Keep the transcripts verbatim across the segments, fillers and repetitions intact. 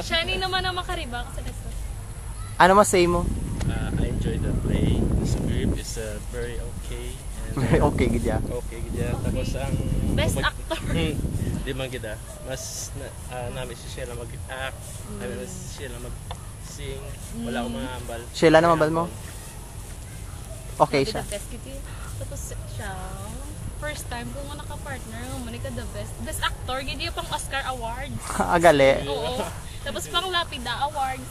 Shiny naman ang makaribak sa next. Ano mas say mo? Uh, I enjoyed the play. The script is uh, very okay. And, Very uh, okay gid ya. Okay gid ya. Tapos ang Best mag- actor. Hmm, di man gid ah. Mas na, uh, nami si Sheila mag-act. Nami si Sheila mag-sing. Wala akong mga ambal. Sheila na mabal mo? Okay Grabe, siya. The best gid yun. Tapos siya, first time ko nga naka-partner, nga mo ni ka the best. Best actor, gid yung pang Oscar Awards. Agali. Oo. Tapos pang Lapida Awards.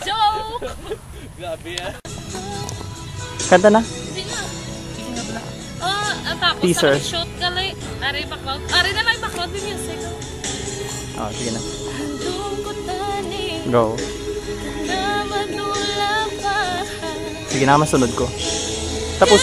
Joke! Grabe ah. Kanta na. Hindi na. Oh, ang tapos Teaser. Shoot ka lang. Ari, background. Ari na lang, background yung music. Oh, sige na. Handungkot na ni Go. na madula pa. Sige na, masunod ko. Tapos,